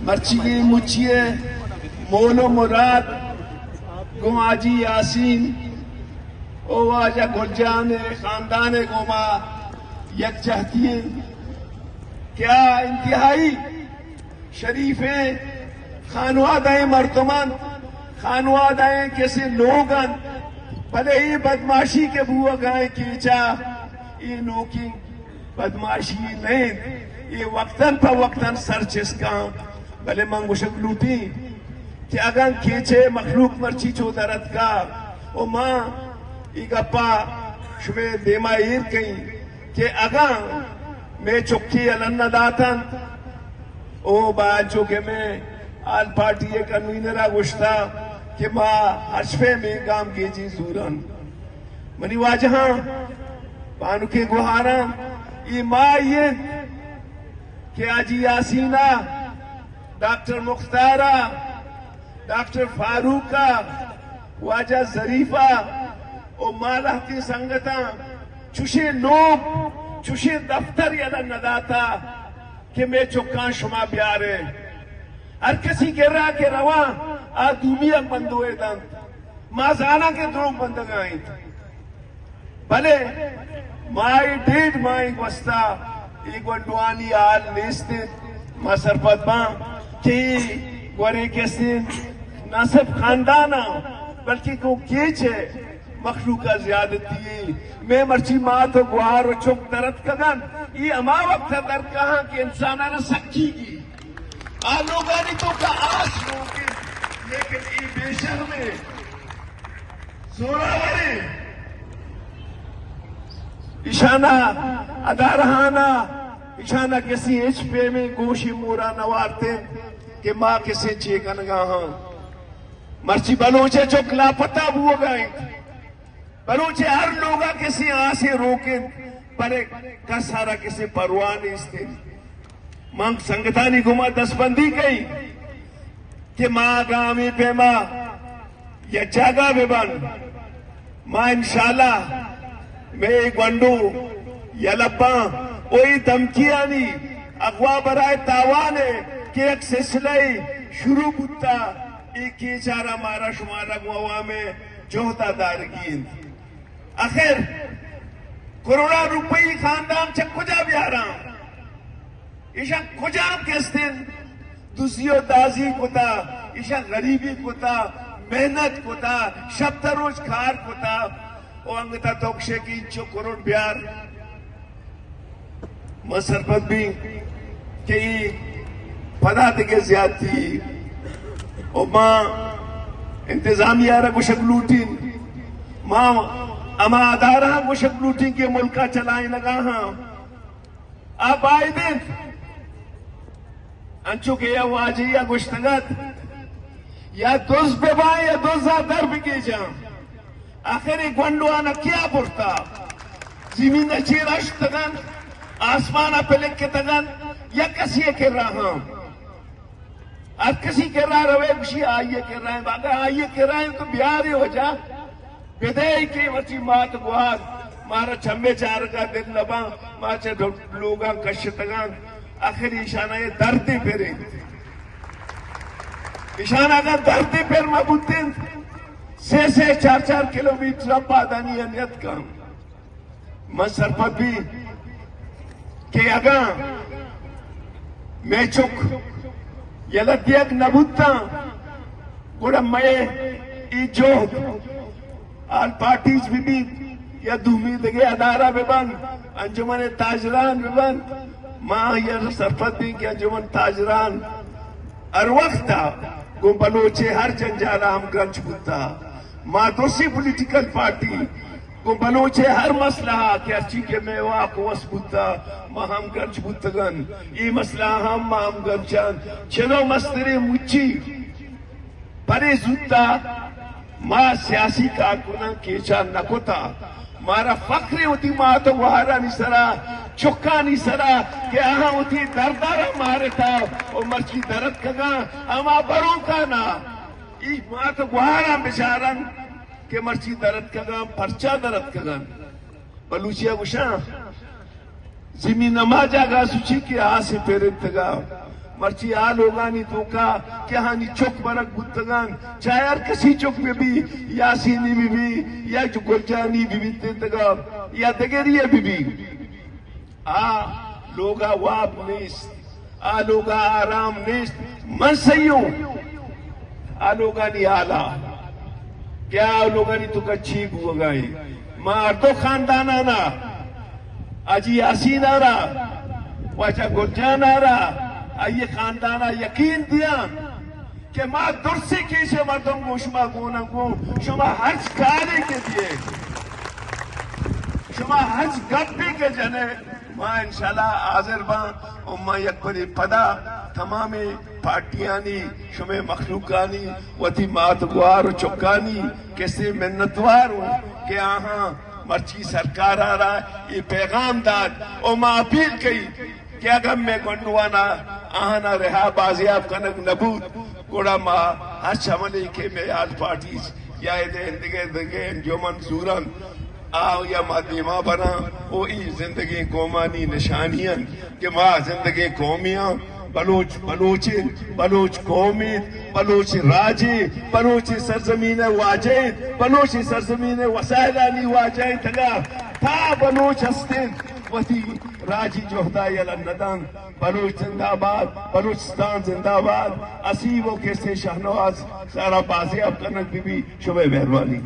مرچی مچی ءِ مول و مراد گوں حاجی یاسین و واجہ گل جان ءِ خاندان ءِ گوما یکجہتی انت کہ آ انتہائی شریفیں خانوادہ ءِ مردم انت، خانوادہ ءِ کسے لوگ انت، بلے اے بدماشی کہ بوگا انت کیچا، اے نوکیں بدماشی نہ انت، اے وقتاً پہ وقتاً سر چست کاں۔ بلے من گوشگ لوٹیں کہ اگاں کیچے مخلوق مرچی چو در اتکا و ما اے گپا شمے دیما ایر کئیں کہ اگاں مئے چکی یلہ نہ داتنت، او با انچو کہ مئے آل پارٹی ءِ کنوینر ءَ گوشتا کہ ما ہرچ پیمیں گامگیجی زورن۔ منی واجہاں، بانکیں گوہاراں، اے ما اے انت کہ حاجی یاسین ءَ، ڈاکٹر مختار ءَ، ڈاکٹر فاروق ءَ، واجہ ظریف ءَ و ما لہتیں سنگتاں چشیں لوگ، چشیں دفتر یلہ نہ داتا کہ مئے چکاں شما بیارے۔ ہر کسی کرا کہ رواں، آ دومی ءَ بندوے دنت۔ ما زاناں کہ دروگ بندگا انت، بلے ما اے ڈیڑھ ماہ ءِ گوستا اے گونڈوانی حال نیست انت۔ ما سرپد باں کہ اے گورے کسیں نہ صرف خانداناں، بلکہ گوں کیچ ءِ مخلوق ءَ زیادتی ءَ مئے مرچی مات و گوہار و چک در اتکگ انت۔ اے ہما وقت ءَ در کاہاں کہ انسان ءَ را سکی گی۔ آ لوگانی توکا آس لوگ انت، لیکن اے بے شرمیں زوراوریں ایشانا ادارہانا ایشانا کسی ہچ پیمیں گوشی مورا نہ وارت انت کہ ما کسے چے کنگا ہاں۔ مرچی بلوچ ءِ چک لاپتہ بوگا انت۔ بلوچ ءِ ہر لوگا کسے آسے روک انت، بلے کس ءَ را کسے پرواہ نیست انت۔ من سنگتانی گوما دستبندی کئی کہ ما اگاں ہمے پیما یک جاگہ بہ بن، ما انشاءاللہ مئے گونڈو یلہ باں و اے دھمکیانی اغوا برائے تاوان ءَ کہ یک سلسلہ شروع بوتا، اے کیچارا مارا شمارا گوں عوام ءِ جہد ءَ دارگی انت۔ آخر کروڑاں روپئی خاندان چہ کجا بیاراں؟ ایشاں کجام کستیں دزی و دازی کتا، ایشاں غریبی کتا، محنت کتا، شپ تا روچ کار کتا، و انگتا تو کشے کہ انچو کروڑ بیار۔ من سرپد بی کہ اے پدا دگہ زیادتی و ما انتظامیہ را گوشگ لوٹین، ما ہما ادارہ گوشگ لوٹین کہ ملکا چلائینگا ہاں۔ آ باید انت، انچو کہ یک واجہی ءَ گوشتگ ات، یا دز بہ باں یا دز ءَ در بہ گیجاں۔ آخر اے گونڈوانا کیا برتا؟ زمین ءِ چیر اشتگ انت، آسمان ءَ پلکتگ انت، یا کسی ءِ کرا ہاں؟ ہر کسی کرا روے گوشی آئی ءِ کرا انت، اگاں آئی ءِ کرا انت تو بیارے وجہ۔ بدے کہ وتی مات گوار مارا چمے چارگا دل نباں، ما چہ لوگاں کشتگاں۔ آخر ایشانا اے دردے پر انت۔ ایشانا اگاں دردے پر مہ بوتیں، سے سے چار چار کلومیٹر پادانی نیت کن۔ من سرپد بی کہ اگاں مئے چک یلہ دیگ نہ بوتاں، گڑا مئے اے جہد آل پارٹیز بہ بیت یا دومی دگہ ادارہ بہ بنت، انجمن تاجران بہ بنت، ما آئی ءَ سرپد بیں کہ انجمن تاجران ہر وقت ءَ گوں بلوچ ءِ ہر جنجال ءَ ہمگرنچ بوتہ۔ ما درسیں پولیٹیکل پارٹی گوں بلوچ ءِ ہر مسئلہ ءَ کہ ہرچی کہ مئے واک وس بوتہ، ما ہمگرنچ بوتگن۔ اے مسئلہ ءَ ہم ما ہمگرنچان۔ چلو مستریں مچی پرے زوتا ما سیاسی کارکناں کیچا نہ کتا۔ مارا فخر وتی مات و گوہارانی سرا، چکانی سرا کہ آہاں وتی دردارا مارتا و مرچی درتکگاں ہما بروکانا۔ ای مات و گوہاراں بچارن کہ مرچی درتکگاں، پرچا درتکگاں۔ بلوچی ءَ گوشاں زمین ہما جاگہ سوچی کہ آسے پرتگا۔ مرچی آ لوگانی توکا کہ آہانی چک برگ بوتگان، چاہے ہر کسی چک بہ بی، یاسینی بہ بی یا جو گلجانی بہ بیتگا یا دگری بہ بی، آ لوگا واب نیست، آ لوگا آرام نیست۔ من سہی اوں آ لوگانی حالا کہ آ لوگانی توکا چی بوگا ایں۔ ما ہر دو خاندانانا، حاجی یاسین ءَ را، واجہ گل جان ءَ را، آئی خاندان ءَ یقین دیاں کہ ما درسیں کیچ ءِ مردم گوں شما گون ایں، گوں شما ہرچ کارے کہ بیئے، شما ہرچ گپے کہ جنے، ما انشاءاللہ حاضر باں۔ و ما یک برے پدا تمامیں پارٹیانی، شمے مخلوقانی، وتی مات گوار و چکانی کسے منتوار اوں کہ آہاں مرچی سرکار ءَ را اے پیغام دات و ما اپیل کئی کہ اگاں مئے گونڈوانا آہانا رہا بازیاب کنگ نہ بوت، گڑا ما ہرچ عملے کہ مئے آل پارٹیز یا ادے اندگہ دگہ انجمن زورن، آ یا ما دیما براں۔ او اے زندگیں قومانی نشانی انت کہ ما زندگیں قومے آں۔ بلوچ بلوچ انت، بلوچ قوم انت، بلوچ راج انت، بلوچ سرزمین ءِ واجہ انت، بلوچ سرزمین ءِ وسائلانی واجہ انت۔ اگاں تا بلوچ ہست انت، وتی راجی جہد ءَ یلہ نہ دنت۔ بلوچ زندہ باد، بلوچستان زندہ باد۔ حسیب و کسے شہنواز سارا بازیاب کنگ بہ بی۔ شمئے مہربانی۔